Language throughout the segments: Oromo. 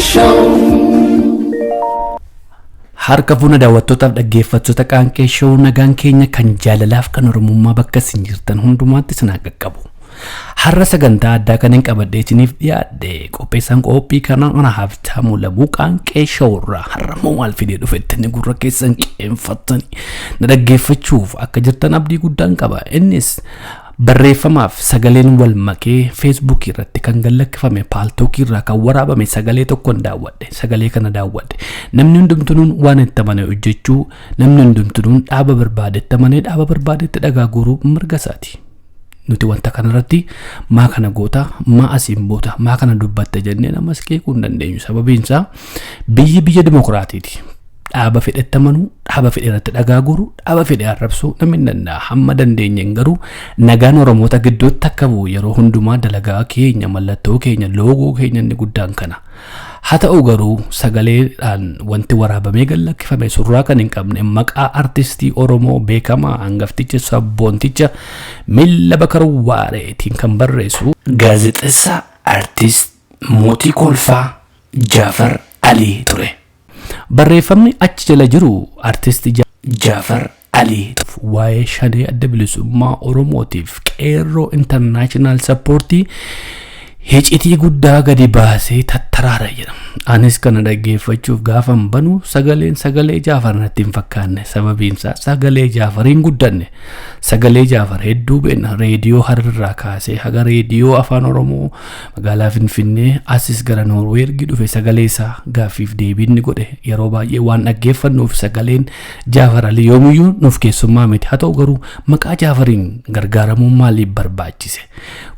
Show. Harka fuuna daawwattootaaf dhaggeeffattoota Qaanqee Show, nagaan keenya kan jaalalaaf kan Oromummaa bakka isin jirtan hundumaatti isin haa qaqqabu. Har'a sagantaa addaa kan hin qabadhee isiniif dhiyaadhe, qopheessaan qophii kana ana Habtaamuu Lamuu Qaanqee Show irraa. Har'a immoo maal fidee dhufetti inni gurra keessan qeenfattanii na dhaggeeffachuuf akka jirtan abdii guddaan qaba. Innis barreeffamaaf sagaleen wal makee Feesbuukii irratti kan gallakkifame, Paaltookii irraa kan waraabame sagalee tokkoon daawwadhe. Sagalee kana daawwadhe. Namni hundumtuun waan itti amane hojjechuu, namni hundumtuun dhaaba barbaadetti amanee dhaaba barbaadetti dhagaa guuruu mirga isaati. Nuti wanta kanarratti maa kana goota, maa asiin boota, maa kana dubbatte jennee namas qeequu hin dandeenyu. Sababiin isaa biyyi biyya dimokiraatiiti. Dhaaba fedhetti amanuu, dhaaba fedhe irratti dhagaa guuruu, dhaaba fedhe arrabsuu namni hin danda'a. Hamma dandeenyeen garuu nagaan Oromoota gidduutti akka bu'u yeroo hundumaa dalagaa keenya, mallattoo keenya, loogoo keenya inni guddaan kana. Haa ta'u garuu sagaleedhaan wanti waraabamee gallakkifame, surraa kan hin qabne, maqaa artistii Oromoo beekamaa hangafticha sabboonticha Miilla Bakar Waareetiin kan barreessu gaazexeessaa artist mootii kolfaa Jaafar Alii ture. Barreeffamni achi jala jiru artist Jaafar Alii waa'ee Shanee Adda Bilisummaa Oromootiif Qeerroo International Supportii hicitii guddaa gadi baasee tattaraara jedha. Anis kana dhaggeeffachuuf gaafan banu sagaleen sagalee Jaafar natti hin fakkaanne. Sababiin isaa sagalee Jaafar hin guddanne. Sagalee Jaafar hedduu beekna. Reediyoo Hararraa kaasee haga reediyoo Afaan Oromoo magaalaa Finfinnee, asis gara Noorweergi dhufe, sagalee isaa gaaffiif deebiin ni godhe. Yeroo baay'ee waan dhaggeeffannuuf sagaleen Jaafar Ali yoomiyyuu nuuf keessummaa miti. Haa ta'u garuu maqaa Jaafariin gargaaramuun maaliif barbaachise?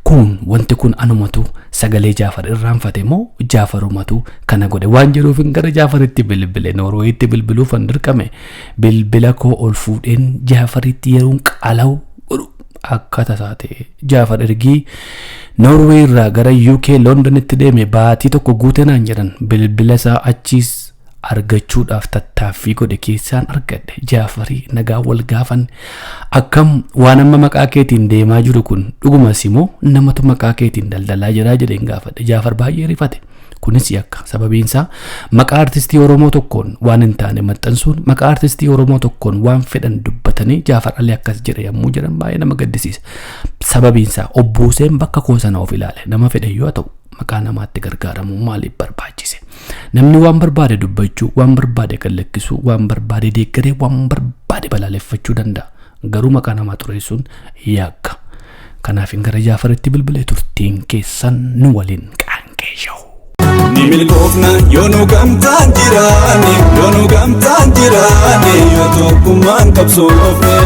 Kun wanti kun anumatu sagalee Jaafar irraanfate moo Jaafarumatu kana godhe waan jedhuuf gara Jaafaritti bilbile. Noorweetti bilbiluuf an dirqame. Bilbila koo ol fuudheen Jaafaritti yeroon qalaw godhu akka tasaa ta'e Jaafar ergii Noorwee irraa gara UK Londonitti deeme baatii tokko guute naan jedhan. Bilbila isaa achiis argachuudhaaf tattaaffii godhe keessaan argadhe. Jaafarii nagaa wal gaafan, akkam, waan amma maqaa keetiin deemaa jiru kun dhugumas immoo namatu maqaa keetiin daldalaa jiraa jedheen gaafadhe. Jaafar baay'ee rifate. Kunis yakka. Sababiin isaa maqaa artistii Oromoo tokkoon waan hin taane maxxansuun, maqaa artistii Oromoo tokkoon waan fedhan dubbatanii Jaafar Ali akkas jedhe yommuu jedhan baay'ee nama gaddisiisa. Sababiin isaa obbooseen bakka koo sana of ilaale, nama fedhe yoo ta'u maqaa namaatti gargaaramuu maaliif barbaachise? Namni waan barbaade dubbachuu, waan barbaade kallakkisuu, waan barbaade deeggaree, waan barbaade balaaleffachuu danda'a. Garuu maqaa namaa xureessuun yakka. Kanaaf hin gara Jaafaritti bilbilee. Turtiin keessan nu waliin, Qaanqee Show. Ni milkoofna yoo nu gamtaan jiraanne, yoo nu gamtaan jiraanne, yoo tokkummaan qabsoofne.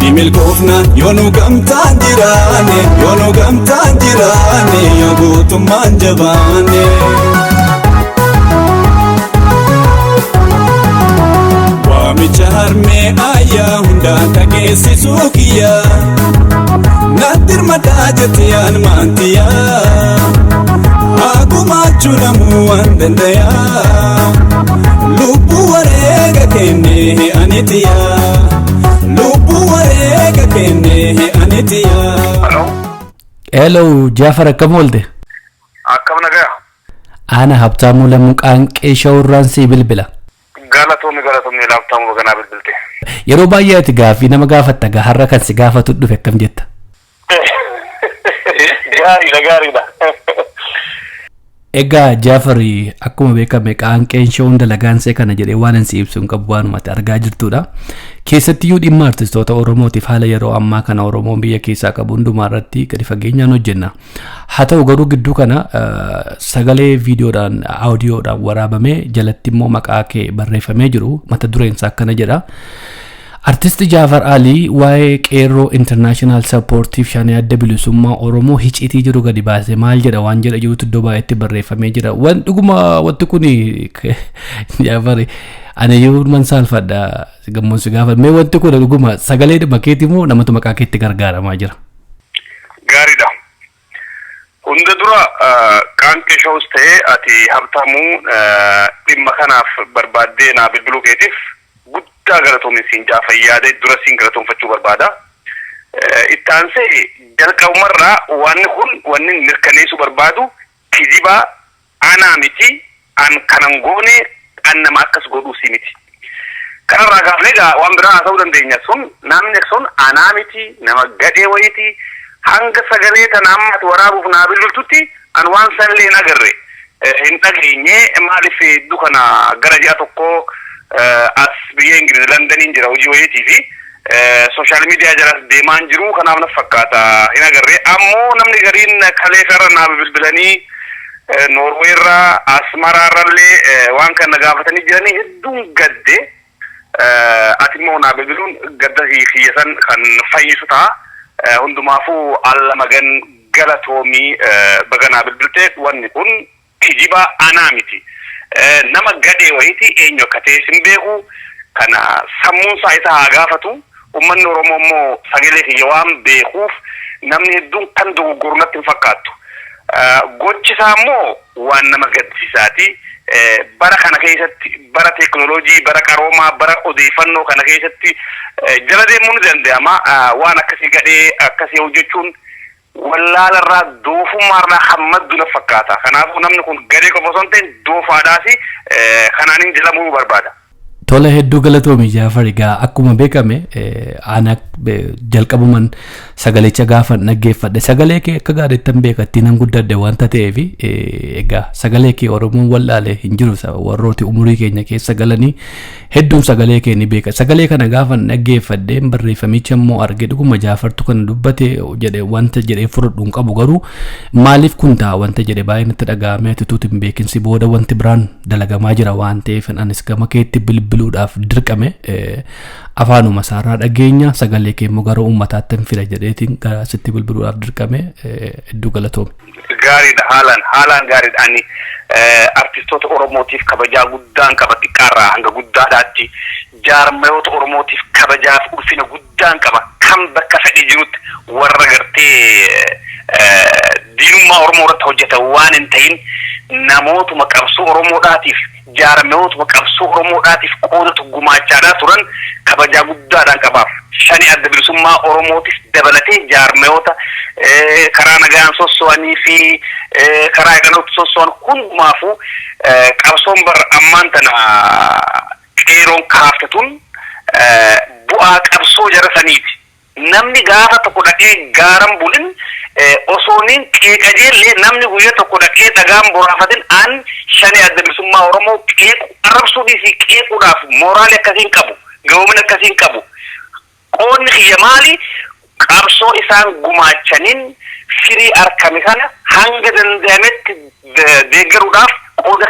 Ni milkoofna yoo nu gamtaan jiraanne, yoo nu gamtaan jiraanne, yoo gootummaan jabaanne. Waamicha harmee ayyaa hundaan dhageessisuu kiyya. Natti hirmataa jetti yaan maantiyaa. Hagumaachuu namuu waan dandayaa. Lubbuu wareega kennee anitiyaa. Lubbuu wareega kennee anitiyaa. Hello. Hello Jaafar, akkam oolte? Akkam, nagaa? Ana Habtaamuu Lammuu, Qaanqee Show irraan sii bilbila. Galatoomi, galatoomi Habtaamuu, baganaa bilbilte. Yeroo baay'ee ati gaaffii nama gaafatta, gaa har'a kan si gaafatu dhufe, akkam jetta? Gaariidha, gaariidha. Egaa Jaafari, akkuma beekame Qaanqeen Show'n dalagaan see kana jedhee waan hin si ibsu hin qabu, waanuma ati argaa jirtudha. Keessattiyyuu dhimma artistoota Oromootiif haala yeroo ammaa kana Oromoon biyya keessaa qabu hundumaa irratti gadi fageenyaan hojjenna. Haa ta'u garuu gidduu kana sagalee viidiyoodhaan aadiyoodhaan waraabamee jalatti immoo maqaa kee barreeffamee jiru, mata dureen isaa akkana jedha. Artisti Jaafar Alii waa'ee Qeerroo International Supportiif Shanee Adda Bilisummaa Oromoo hicitii jiru gadi baase maal jedha waan jedha jirutu iddoo baay'eetti barreeffamee jira. Wan dhuguma wanti kun, Jaafar, ani iyyuu man saalfadha gammoon si gaafa. Mee wanti kun dhuguma sagalee dhuma keeti moo namatu maqaa keetti gargaaramaa jira? Gaariidha. Hunda dura Qaanqee Show's ta'ee ati Habtaamuu dhimma kanaaf barbaaddee naa bilbiluu keetiif guddaa galatoomin siin jaa. Fayyaadee dura siin galatoonfachuu barbaada. Itti aansee jalqabumarraa wanni kun wanni mirkaneessuu barbaadu kijibaa. Anaa miti, an kanan goone, an nama akkas godhuusi miti. Kanarraa kaafnee egaa waan biraa haasa'uu dandeenya. Sun namni sun anaa miti, nama gadhee wayiiti. Hanga sagalee tana amma ati waraabuuf naa bilbiltutti an waan sanillee hin agarre. Hin dhageenye. Maaliif, hedduu kana gara ji'a tokkoo as biyya Ingiliz Londoniin jira hojii wayiitii fi social media jalas deemaan jiru, kanaaf na fakkaata hin agarre. Ammoo namni gariin kaleessa naa bilbilanii Noorweerraa, Asmaraarrallee waan kana gaafatanii jiranii hedduun gadde. Ati immoo naa bilbiluun gadda kiyya san kan fayyisu ta'a. Hundumaafuu alla magan galatoomii, baga naa bilbilte. Wanni kun kijiba, anaa miti. Nama gadhee wayiiti, eenyu akka ta'e sin beeku. Kana sammuun isaa isa haa gaafatu. Uummanni Oromoo immoo sagalee kiyya waan beekuuf namni hedduun kan dogoggoru natti hin fakkaattu. Gochi isaa immoo waan nama gaddisiisaati. Bara kana keessatti, bara teekinooloojii, bara qaroomaa, bara odeeffannoo kana keessatti jala deemuu ni danda'ama. Waan akkasii gadhee akkasii hojjechuun wallaalarraa, doofummaarraa hammaddu na fakkaata. Kanaafuu namni kun gadhee qofa osoo hin ta'in doofaadhaas, kanaanin jalamuu barbaada. Tola, hedduu galatoomi Jaafar. Egaa akkuma beekame ana jalqabuman sagalicha gaafa dhaggeeffadhe sagalee kee akka gaariittan beekatti nan guddadhe wanta ta'eef, egaa sagalee kee Oromoon wallaale hin jiru. Warrooti umurii keenya keessa galanii hedduun sagalee kee ni beeka. Sagalee kana gaafa dhaggeeffadhe, barreeffamicha immoo arge, dhuguma Jaafartu kana dubbate jedhe wanta jedhee fudhadhu hin qabu. Garuu maaliif kun ta'a wanta jedhe baay'ee natti dhaga'amee, ati tuuti hin beekinsi booda wanti biraan dalagamaa jira waan ta'eef anis gama keetti bilbiluudhaaf dirqame. Afaanuma isaarraa dhageenya, sagalee kee immoo gara uummataatti hin fida jedheetiin gara sitti bilbiluudhaaf dirqame. Hedduu galatoome. Gaariidha, haalaan haalaan gaariidha. Ani artistoota Oromootiif kabajaa guddaan qaba, xiqqaarraa hanga guddaadhaatti. Jaarmayoota Oromootiif kabajaa fi ulfina guddaan qaba. Kan bakka fedhe jirutti warra gartee diinummaa Oromoo irratti hojjetan waan hin ta'in, namootuma qabsoo Oromoodhaatiif, jaarmayootuma qabsoo Oromoodhaatiif qoodatu gumaachaadhaa turan kabajaa guddaadhaan qabaaf. Shani Adda Bilisummaa Oromootis dabalatee jaarmayoota karaa nagaan sosso'anii fi karaa eegaluutti sosso'an hundumaafuu, qabsoon bar ammaan tana qeeroon kaafte tun bu'aa qabsoo jara saniiti. Namni gaafa tokko dhaqee gaaran bulin osoo nin qeeqajeellee, namni guyyaa tokko dhaqee dhagaan boraafatin, an Shani Adda Bilisummaa Oromoo qeequ, arrabsuu dhiisii qeequudhaaf mooraalii akkasiin qabu, gahoomina akkasiin qabu. Qoonni kiyya maali? Qabsoo isaan gumaachaniin firii argame kana hanga danda'ametti deeggaruudhaaf qooda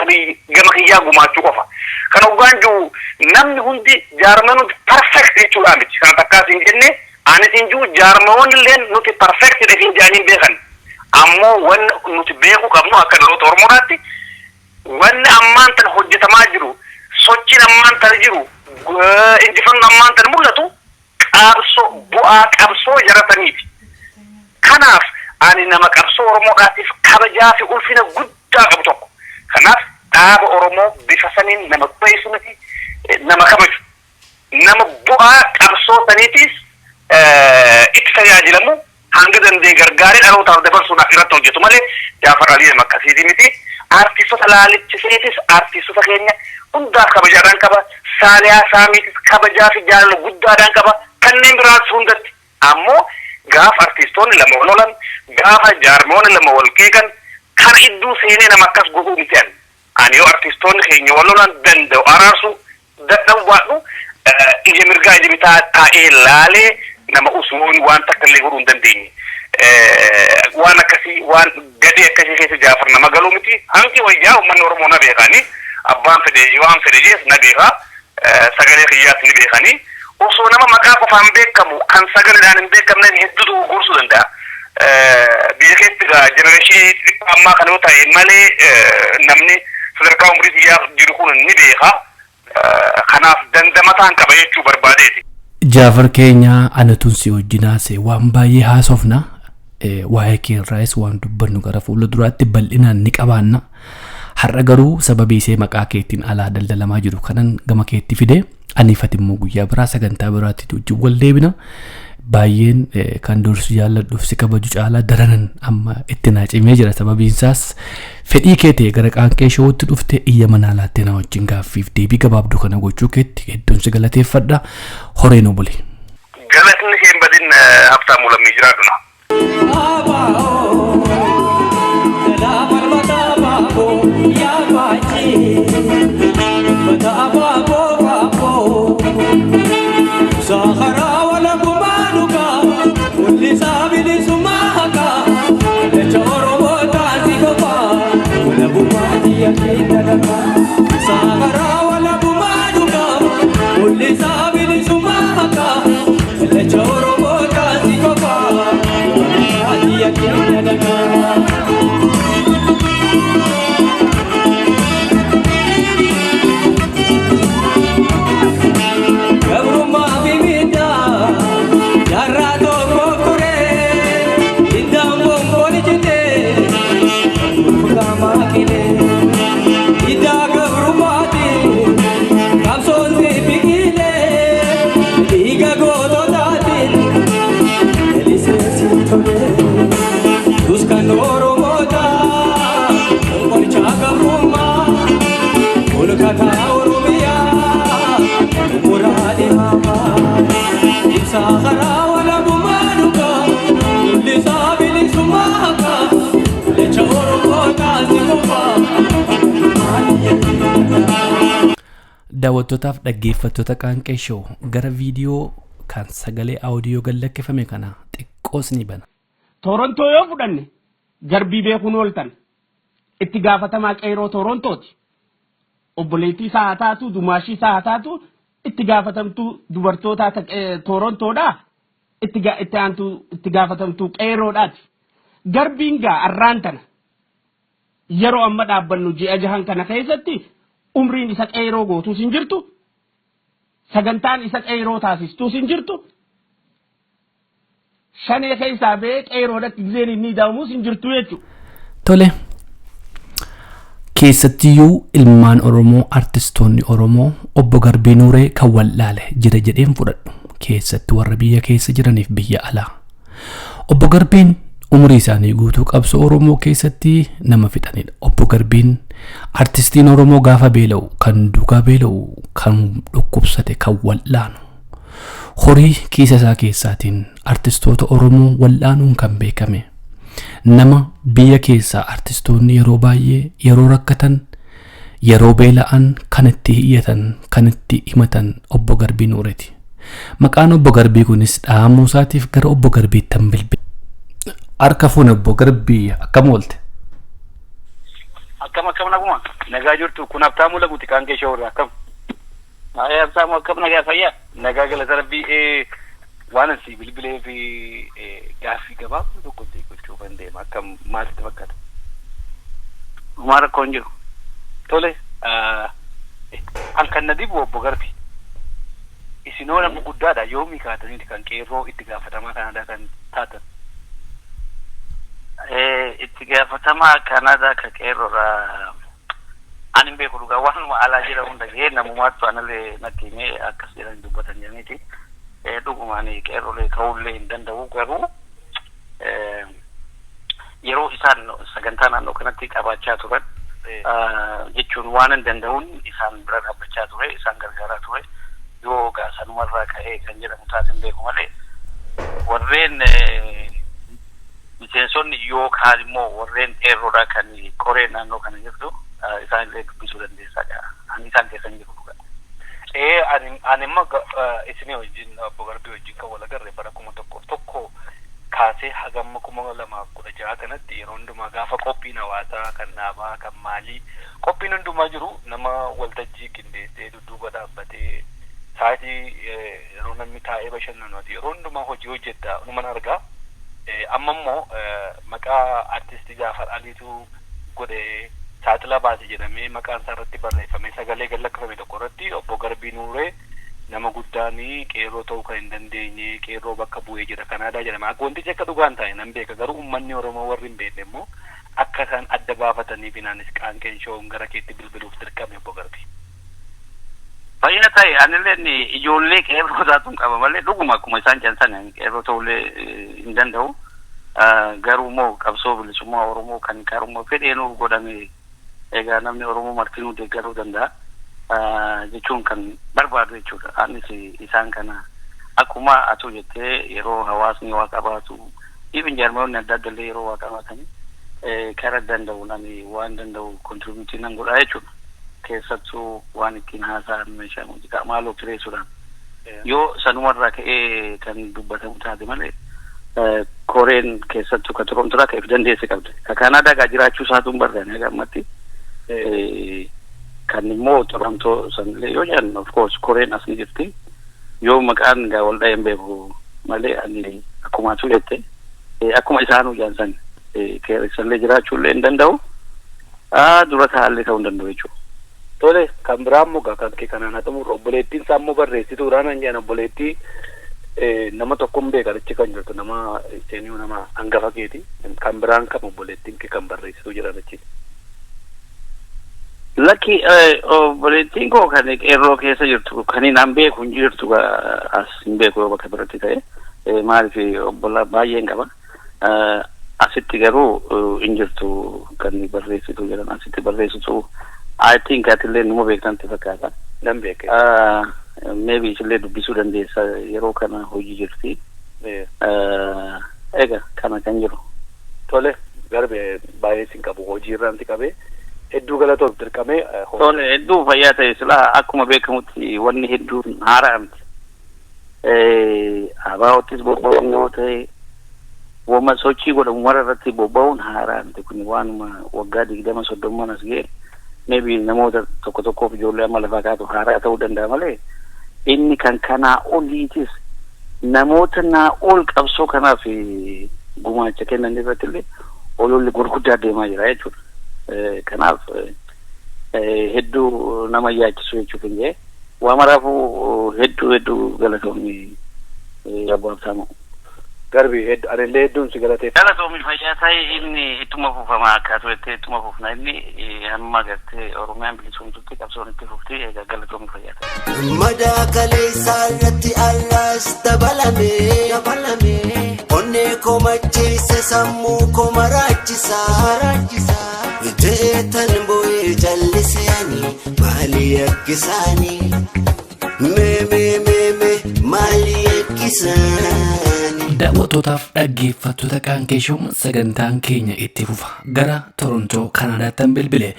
gama kiyyaa gumaachuu qofa. Kana hoggaan jiru namni hundi, jaarmaan hundi perfect jechuudha miti. Kana takkaas hin jenne, anis hin jiru, jaarmaawwan illee nuti perfect dha hin jedhanii beekan. Ammoo wanni nuti beekuu qabnu akka dhaloota Oromoodhaatti, wanni ammaan tana hojjetamaa jiru, sochiin ammaan tana jiru, injifannoon ammaan tana mul'atu qabsoo, bu'aa qabsoo jarataniiti. Kanaaf ani nama qabsoo Oromoodhaatiif kabajaa fi ulfina guddaa qabu tokko. Kanaaf dhaaba Oromoo bifa saniin nama xureessu miti, nama kabaju. Nama bu'aa qabsoo saniitiis itti tajaajilamu, hanga danda'e gargaaree dhalootaaf dabarsuudhaaf irratti hojjetu malee Jaafar Alii nama akkasiiti miti. Artistoota laalichiseetis artistoota keenya hundaaf kabajaadhaan qaba. Saaliyaa Saamiitis kabajaa fi jaalala guddaadhaan qaba. Kanneen biraas hundatti. Ammoo gaafa artistoonni lama wal lolan, gaafa jaarmoonni lama wal qeeqan, kan idduu seenee nama akkas godhuu miti ani. Ani yoo artistoonni keenya wal lolan danda'u araarsuu dadhabu baadhu, ija mirgaa ija bitaa taa'ee laalee nama usuun waan takka illee godhuu hin dandeenye. Waan akkasii, waan gadee akkasii keessa Jaafar nama galuu miti. Hanqi wayyaa uummanni Oromoo na beekani. Abbaan fedhe waan fedhe jees na beekaa. Sagalee kiyyaas ni beekani. Osoo nama maqaa qofaan beekamu kan sagaleedhaan hin beekamne hedduutu gorsuu danda'a. Biyya keessatti egaa generation xixiqqoo ammaa kana yoo ta'e malee namni sadarkaa umurii kiyyaa jiru kun ni beeka. Kanaaf dandamataan qaba jechuu barbaadeeti. Jaafar keenya, anatuun si wajjin haasa'e waan baay'ee haasofna. Waa'ee keerraayis waan dubbannu gara fuula duraatti bal'inaan ni qabaanna. Har'a garuu sababii isee maqaa keetiin alaa daldalamaa jiru kanan gama keetti fide. Aniifati immoo guyyaa biraa sagantaa biraatti wajjin wal deebina. Baay'een kan dursu jaalladhuuf si kabaju caalaa daranan amma itti naa cimee jira. Sababiin isaas fedhii kee ta'e gara Qaanqee Showutti dhuftee iyya manaa laattee na wajjin gaaffiif deebii gabaabduu kana gochuu keetti hedduun si galateeffadha. Horeen obole. Galatni kee hin badin, Habtaamuu Lammii, jiraadhuna. Daawwattootaaf dhaggeeffattoota Qaanqee Show, gara viidiyoo kan sagalee audiyoo gad lakkifame kana xiqqoos ni bana. Toorontoo yoo fudhanne, Garbii beekuun ooltan itti gaafatamaa qeeroo Tooroontooti. Obboleettii isaa haa taatu, dumaashii isaa haa taatu, itti gaafatamtuu dubartoota Tooroontoodhaa, itti aantuu itti gaafatamtuu qeeroodhaati. Garbiin gaa arraan tana yeroo amma dhaabbannu ji'a 6n kana keessatti umriin isa qeeroo gootuus hin jirtu, sagantaan isa qeeroo taasistuus hin jirtu, shanee keessaa ba'ee qeeroodhatti gizeen inni ida'amuus hin jirtu jechuudha. Tole. Keessattiyyuu ilmaan Oromoo, artistoonni Oromoo obbo Garbii Nuuree kan wallaale jira jedheen fudhadhu. Keessatti warra biyya keessa jiraniif biyya alaa. Obbo Garbiin umurii isaanii guutuu qabsoo Oromoo keessatti nama fixanidha. Obbo Garbiin artistiin Oromoo gaafa beela'u kan duukaa beela'u, kan dhukkubsate kan wal'aanu. Horii kiisa isaa keessaatiin artistoota Oromoo wal'aanuun kan beekame. Nama biyya keessaa artistoonni yeroo baay'ee yeroo rakkatan, yeroo beela'an kan itti iyyatan, kan itti himatan obbo Garbii Nuureeti. Maqaan obbo Garbii kunis dhahamuu isaatiif gara obbo Garbiitti han bilbile. Harka fuune, obbo Garbii, akkam oolte? Akkam, akkam, naguma? Nagaa jirtu? Kun Habtaamuu Lamuuti, Qaanqee Show irraa, akkam? Ayee Habtaamuu, akkam, nagaa, fayyaa? Nagaa, galata Rabbii. Waan asi bilbilee fi gaaffii gabaabduu tokko si gochuufan deema, akkam, maalitti fakkaata? Dhumaa rakkoo hin jiru. Tole, an kan na dhibu, obbo Garbi, isinoo nama guddaadha, yoomii kaataniiti kan qeerroo itti gaafatamaa Kanaadaa kan taatan? Itti gaafatamaa Kanaadaa ka qeerroodha. Ani hin beeku dhugaa, waanuma alaa jedhamu dhaga'ee, namumaattu anallee natti himee akkas jedhanii dubbatan jedhaniiti. Dhugumaan qeerrolee ta'ullee hin danda'u, garuu yeroo isaan sagantaa naannoo kanatti qabaachaa turan jechuun waan hin danda'uun isaan bira dhaabbachaa ture, isaan gargaaraa ture. Yoo gaa sanumarraa ka'ee kan jedhamu taate hin beeku malee, warreen miseensonni yookaan immoo warreen qeerroodhaa kan qoree naannoo kana jirtu isaan illee dubbisuu dandeessaa. Ani isaan keessa hin jiru dhugaa. Ee, ani immoo isinii wajjin, obbo Garbii wajjin kan wal agarre bara 1001 kaasee hagamma 2016 kanatti yeroo hundumaa gaafa qophiin hawaasaa kan dhaabaa kan maalii qophiin hundumaa jiru nama waltajjii qindeessee dudduuba dhaabbatee sa'aatii yeroo namni taa'ee bashannanu ati yeroo hundumaa hojii hojjetta numan argaa. Amma immoo maqaa artistii Jaafar Aliitu godhe saaxila baase jedhamee maqaan isaa irratti barreeffamee sagalee gad lakkifame tokko irratti obbo Garbii Nuuree nama guddaan qeerroo ta'uu kan hin dandeenye, qeerroo bakka bu'ee jira Kanaadaa jedhama. Akka wantichi akka dhugaan taane nan beeka, garuu uummanni Oromoo warri hin beekne immoo akka isaan adda baafataniif inaanis Qaanqeen Shown gara keetti bilbiluuf dirqame, obbo Garbii. Fayyaa ta'e, anillee ijoollee qeerroo taatuun qaba malee dhuguma akkuma isaan jedhan qeerroo ta'ullee hin danda'u. Garuu immoo qabsoo bilisummaa Oromoo kan karuma fedheenuu godhame egaa namni Oromoo martinuu deeggaruu danda'a jechuun kan barbaadu jechuudha. Anis isaan kana akkuma atu jettee yeroo hawaasni waa qabaatu, even jaarmayoonni adda adda illee yeroo waa qabaatanii, kara danda'u nami waan danda'u contribute nan godha jechuudha. Keessattuu waan ittiin haasa'an, meeshaa muuziqaa maaloo kireessuudhaan. Yoo sanumarraa ka'ee kan dubbatamu taate malee, koreen keessattuu ka Torontoodhaa ka if dandeesse qabde. Ka Kaanaadaa gaa jiraachuu isaatu hin barbaanne haga ammatti. Kan immoo Torontoo sanillee yoo jedhan, of course koreen as ni jirti. Yoo maqaan gaa wal dha'ee hin beeku malee, ani akkuma atu jette, akkuma isaanuu jedhan san keessallee jiraachuullee hin danda'u. Dura taa'allee ta'uu hin danda'u jechuudha. Tole, kan biraa immoo gaa kan kee kanaan haa xumurru. Obboleettiin isaa immoo barreessituudhaan an jedhan, obboleettii nama tokkon beekan achi kan jirtu, nama seenuu, nama hangafa keeti. Kan biraan kam obboleettiin kee kan barreessituu jedhan achi? Lakki, obboleettiin koo kan qeerroo keessa jirtu kan hin an beeku hin jirtu. As hin beeku yoo bakka biratti ta'e. Maaliif, obbola baay'een qaba. Asitti garuu hin jirtu kan barreessitu jedhan. Asitti barreessitu, I think atillee numa beektanti fakkaata. Nan beeka. Maybe isillee dubbisuu dandeessa, yeroo kana hojii jirti. Egaa kana kan jiru. Tole, Garbe, baay'ee sin qabu, hojii irraan si qabee, hedduu galatoof dirqamee. Tole, hedduu fayyaa ta'e. Silaa akkuma beekamutti wanni hedduun haaraa miti. ABOttis bobba'uun yoo ta'e, wama sochii godhamu mara irratti bobba'uun haaraa miti. Kun waanuma waggaa 20 30n as ga'e. Maybe namoota tokko tokkoof, ijoollee amma lafaa kaatu haaraa ta'uu danda'a malee, inni kan kanaa oliitis namoota naa ol qabsoo kanaaf gumaacha kennan irratti illee ololli gurguddaa deemaa jira jechuudha. Kanaaf hedduu nama yaachisu jechuuf hin jee. Waa maraafuu hedduu hedduu galatoomni, Abbaa Habtaamuu. Garbi, hedduu anillee hedduun si galateef. Galatoomi, fayyaa ta'e. Inni ittuma fufama, akka turetti ittuma fufna. Inni hamma gartee Oromiyaan bilisoomtutti qabsoon itti fufti. Egaa galatoomi, fayyaa ta'e. Madaa kaleessaa irratti allaas dabalame, onnee koo macheesse, sammuu koo maraachisa. Ta'ee tan bo'ee jallise ani maali yakkisaani? Mee mee mee mee, maali yakkisaani? Daawwattootaaf dhaggeeffattoota Qaanqee Show, sagantaan keenya itti fufa. Gara Torontoo Kanaadaatti bilbile.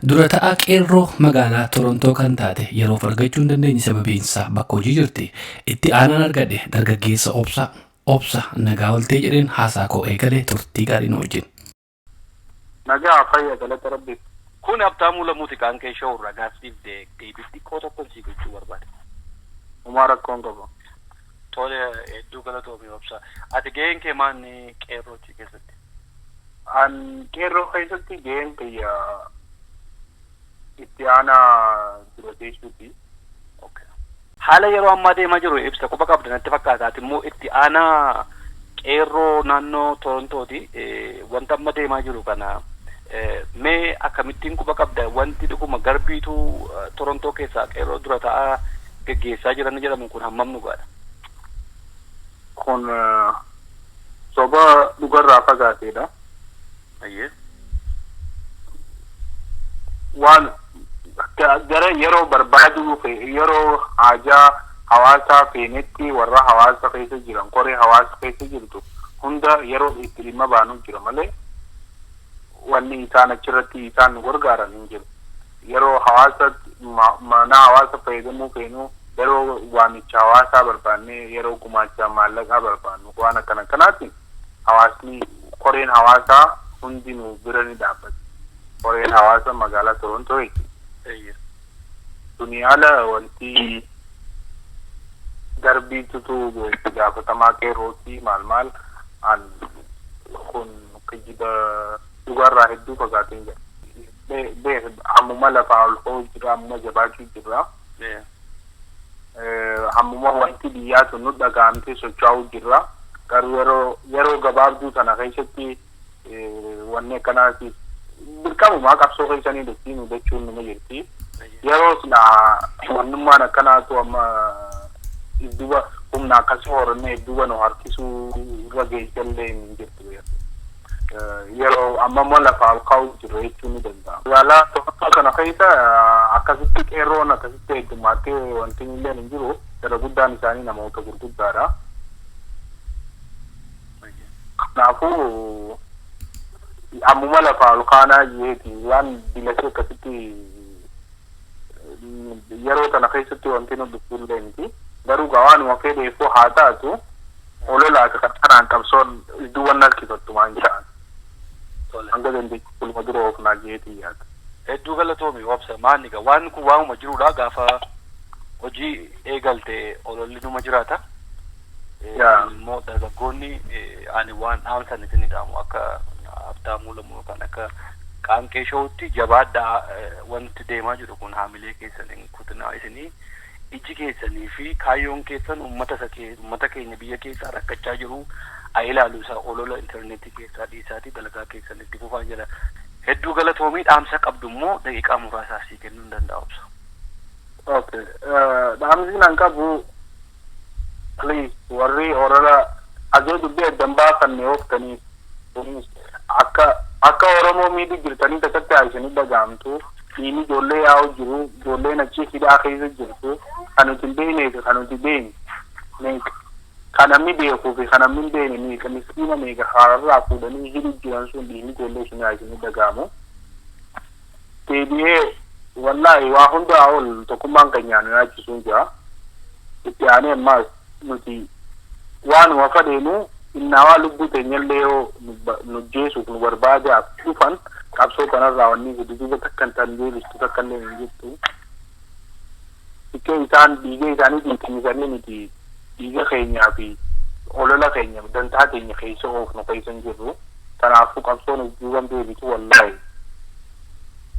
Dura ta'aa qeerroo magaalaa Torontoo kan taate yeroof argachuu hin dandeenye, sababiinsaa bakka hojii jirti. Itti aanaan argadhe dargaggeessa Obsa. Obsa, nagaa oltee jedheen haasaa koo eegalee. Turtii gaarii nu wajjin. Nagaa, fayya, galata Rabbi. Kun Habtaamuu Lamuuti, Qaanqee Show irraa gaaffiif deebii xiqqoo tokkoon sii gochuu barbaade. Homaa rakkoon qaba. Tole, hedduu galatoomi, Obsa. Ati gaheen kee maanni qeerroochi keessatti? An qeerroo keessatti gaheen kiyya itti aanaa dura teessuuti. Haala yeroo ammaa deemaa jiru ibsa quba qabda natti fakkaata. Ati immoo itti aanaa qeerroo naannoo Torontooti. Wanta amma deemaa jiru kana mee akkamittiin quba qabda? Wanti dhuguma Garbiitu Torontoo keessaa qeerroo dura ta'aa geggeessaa jiran jedhamu kun hammam dhugaadha? Kun soba dhugarraa fagaateedha. Waan gara yeroo barbaaduu, yeroo haajaa hawaasaa feenetti, warra hawaasa keessa jiran, koree hawaasa keessa jirtu hunda yeroo itti dhimma baanu jira malee, wanni isaan achirratti isaan nu gargaaran hin jiru. Yeroo hawaasa mana hawaasa fayyadamuu feenu, yeroo waamicha hawaasaa barbaanne, yeroo gumaacha maallaqaa barbaannu, waan akkana kanaatiin hawaasni, koreen hawaasaa hundinuu bira ni dhaabbata. Koreen hawaasa magaalaa Torontoo jechuudha. Tuni ala wanti Garbiitutu itti gaafatamaa qeerrootii maal maal an kun kijiba dhugarraa hedduu fagaateen jira. Beek, hammuma lafaa ol ka'uu jira, hammuma jabaachuu jira. Hammuma wanti biyyaa tun nu dhaga'amtee socho'uu jirra. Garuu yeroo gabaabduu tana keessatti wanni akkanaati dirqamumaa qabsoo keessanii dhuftii mudachuu numa jirti. Yeroo silaa wannummaan akkanaatu amma idduba humna akkasii horannee idduba nu harkisuu irra geessallee hin jirtu. Yeroo amma immoo lafa ol kaa'u jirra jechuun ni danda'ama. Magaalaa tokko kana keessa akkasitti qeerroon akkasitti heddummaatee wanti illee hin jiru. Irra guddaan isaanii namoota gurguddaadha. Kanaafuu ammuma lafa ol kaanaa jeeti waan dilasee akkasitti yeroo kana keessatti wanti nu dhufuu illee miti. Garuu waanuma fedheefuu haa taatu ololaa fi kanaan qabsoon idduuwwan harkifattu waan jedhan. Hanga dandeettii fulma dura oofnaa jeetii yaada. Hedduu galatoomi obsa maanni gaa waan kun waanuma jirudha gaafa hojii eegalte ololli numa jiraata. Immoo dargaggoonni ani waan dhaamsan isin dhaamu akka Habtaamuu Lamuu yookaan akka Qaanqee Showutti jabaadhaa, wanti deemaa jiru kun haamilee keessan hin kutinaa, isinii iji keessanii fi kaayyoon keessan uummata isa uummata keenya biyya keessaa rakkachaa jiru haa ilaalu, isa olola intarneetii keessaa dhiisaatii dalagaa keessan itti fufaa jira. Hedduu galatoomii, dhaamsa qabdu immoo daqiiqaa muraasaaf sii kennuu hin danda'a obsa. Okay. Dhaamsi nan qabu, please, warri olola ajoo dubbii addan baafanne ooftanii akka Oromoo miidhu jirtanii takkatti haa isinii dhaga'amtu. Dhiini ijoollee yaa'u jiru, ijoolleen achi hidhaa keessa jirtu, kan nuti hin beeknee fi kan nuti beekne meeqa, kan namni beekuu fi kan namni hin beekne meeqa, miskiina meeqa hararraa fuudhanii hidhu jiran sun dhiini ijoollee sun haa isinii dhaga'amu. Deebi'ee wallaahi waa hundaa ol tokkummaan keenya nu yaachisuun jira. Itti aanee ammaas nuti waanuma fedheenu innaawaa lubbuu teenyallee yoo nu jeesuuf nu barbaadaaf dhufan qabsoo kanarraa wanni gududuuba takka hin tan deebistu takka illee hin jirtu. Dhiqee isaan dhiiga isaanii dhiiqisanii nuti dhiiga keenyaa fi olola keenya dantaa keenya keessa oofnu keessa hin jirru. Kanaafuu qabsoon duuban deebitu wallaahi.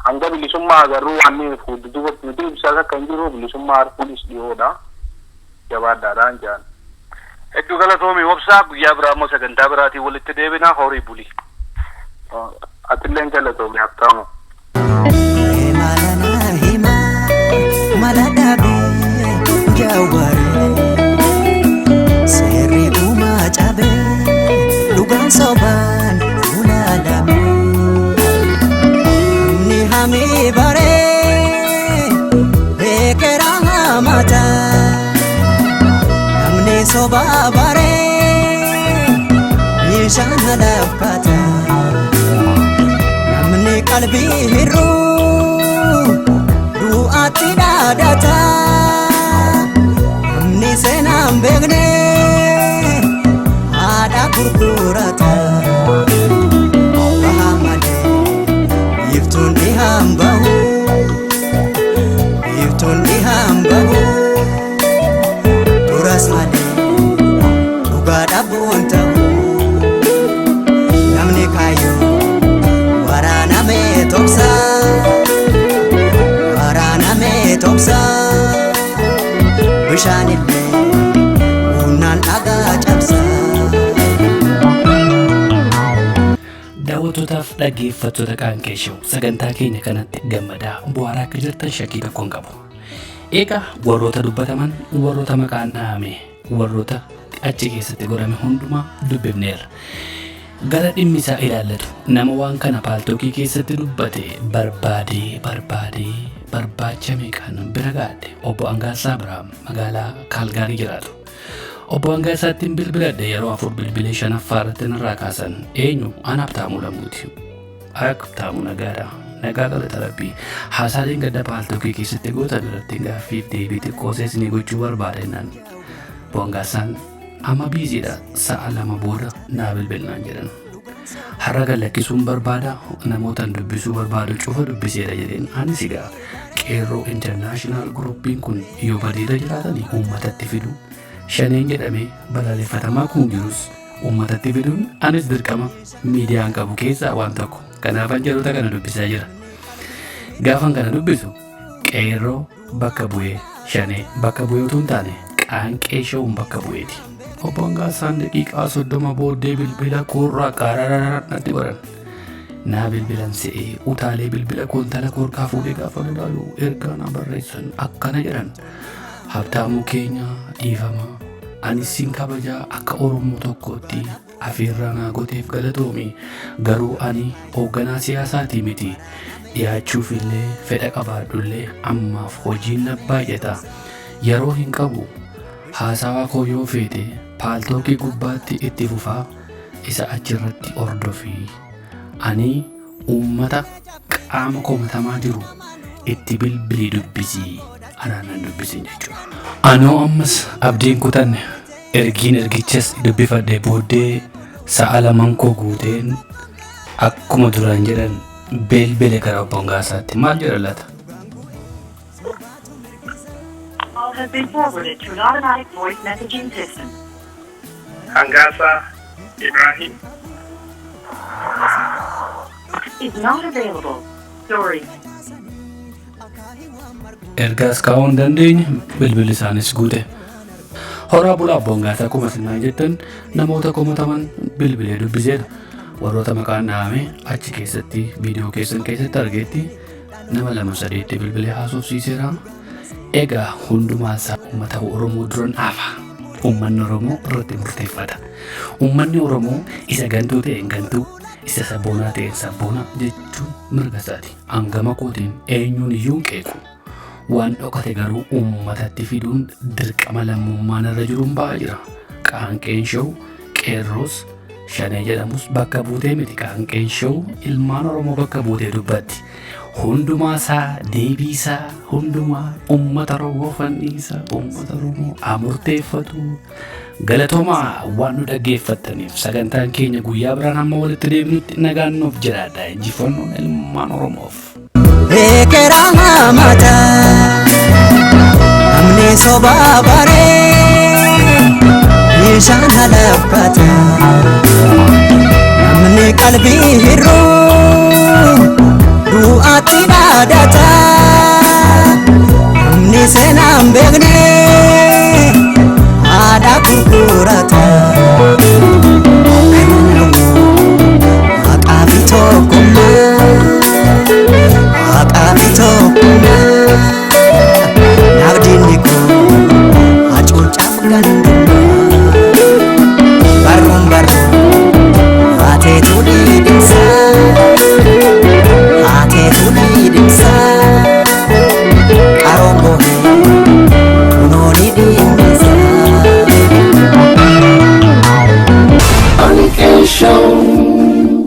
Hanga bilisummaa agarruu wanni fuulduuba nuti ibsaa akka hin jiru bilisummaa arguunis dhiyoodha. Jabaadhaadhaan jaan. Hedduu galatoomi obsaa, guyyaa biraa immoo sagantaa biraatiin walitti deebinaa, horii buli. Atilleen galatoomi Habtaamu. Malana hima mala dhabe jawware seerri dhumaa cabe dhugaan sobaan ulaalame namni hamii baree beekera hamata namni sobaa baree bishaan halaffata namni qalbii hir'uu du'aatti dhaadata namni seenaan beekne haadha gurgurata baha malee biiftuun ni hambahu biiftuun ni hambahu duras malee dhugaa dhabuun ta'u namni kaayyoo waraaname tobsa waraaname tobsa bishaanillee humnaan dhagaa cabsa. Daawwattootaaf dhaggeeffattoota Qaanqee Show, sagantaa keenya kanatti gammadaa bu'aaraa akka jirtan shakkii tokko hin qabu. Egaa warroota dubbataman, warroota maqaan dhahame, warroota achi keessatti godhame hundumaa dubbifneerra. Gara dhimmi isaa ilaallatu nama waan kana Paltalkii keessatti dubbate barbaadee barbaadee barbaacha meeqaan bira gaadhe. Obbo Angaassaa Biraam magaalaa Kaalgaarii jiraatu. Obbo Angaasaatti bilbiladhe, yeroo afur bilbilee shanaffaa irratti narraa kaasan. Eenyu? Ana Habtaamuu Lamuuti. Habtaamuu, nagaadha. Nagaa, galata rabbii. Haasaaleen gadda Paltalkii keessatti gootan irratti gaaffiif deebii xiqqoo isinii gochuu barbaada jennaan. Obbo Angaasaan amma busydha, sa'a 2 booda naa bilbilnaan jedhan. Har'a gad lakkisuun barbaada, namootaan dubbisuu barbaadu cufa dubbiseera jedheen. Anis egaa qeerroo international groupiin kun yoo badiirra jiraatanii uummatatti fidu, shaneen jedhamee balaaleffatamaa kun jirus uummatatti fiduun anis dirqama miidiyaan qabu keessaa waan tokko. Kanaafan jaroota kana dubbisaa jira. Gaafan kana dubbisu qeerroo bakka bu'ee, shanee bakka bu'ee utuu hin taane, Qaanqee Showun bakka bu'eeti. Obbo Angaasaan daqiiqaa 30 booddee bilbila koorraa qararara natti godhan. Naa bilbilan se'ee utaalee bilbila koontala koorkaa fuudhee gaafa ilaalu ergaa naa barreessan akkana jedhan. Habtaamuu keenya dhiifama. Ani sin kabajaa akka Oromoo tokkootti afeerraa naa gooteef galatoomi. Garuu ani hoogganaa siyaasaatii miti. Dhiyaachuuf illee fedha qabaadhullee ammaaf hojiin na baay'ata. Yeroo hin qabu. Haasawaa koo yoo feete paaltookii gubbaatti itti fufaa isa achirratti hordofii. Ani uummata qaama komatamaa jiru itti bilbilii dubbisii. Anaan nan dubbisin jechuudha. Anoo ammas abdiin kutanne ergiin ergichas dubbifadhe booddee sa'a lamaan koo guuteen akkuma duraan jedhan bilbile gara obbo Hangaasaatti maal jedha laata? Call has been forwarded to an automatic voice messaging system. Hangasa Ibrahim. Is not available. Sorry. Ergaas kaa'uu hin dandeenye bilbilli isaanis guute. Horaa bulaa obbo Hangaasaa akkuma isin jettan namoota komataman bilbilee dubbiseera. Warroota maqaan dhahame achi keessatti viidiyoo keessan keessatti argeetti nama lama sadeetti bilbilee haasofsiiseera. Egaa hundumaa isaa uummata Oromoo duran dhaafa. Uummanni Oromoo irratti murteeffata. Uummanni Oromoo isa gantuu ta'een gantuu, isa sabboonaa ta'een sabboonaa jechuun mirga isaati. Hangama kootiin eenyuun iyyuu hin qeequ. Waan dhokate garuu uummatatti fiduun dirqama lammummaan irra jiruun ba'aa jira. Qaanqeen Show qeerroos shanee jedhamus bakka buutee miti. Qaanqeen Show ilmaan Oromoo bakka buutee dubbatti. Hundumaa isaa deebii isaa hundumaa uummata Oromoo fanniisa uummata Oromoo amurteeffatu. Galatoomaa waan nu dhaggeeffattaniif sagantaan keenya guyyaa biraan hamma walitti deebinutti nagaan nuuf jiraadha. Injifannoon ilmaan Oromoof. Ekeraa mata namni sobaa baree bishaan halabbata namni qalbii hir'uu du'aatti dhaadata namni seenaan beekne haadha gurgurata.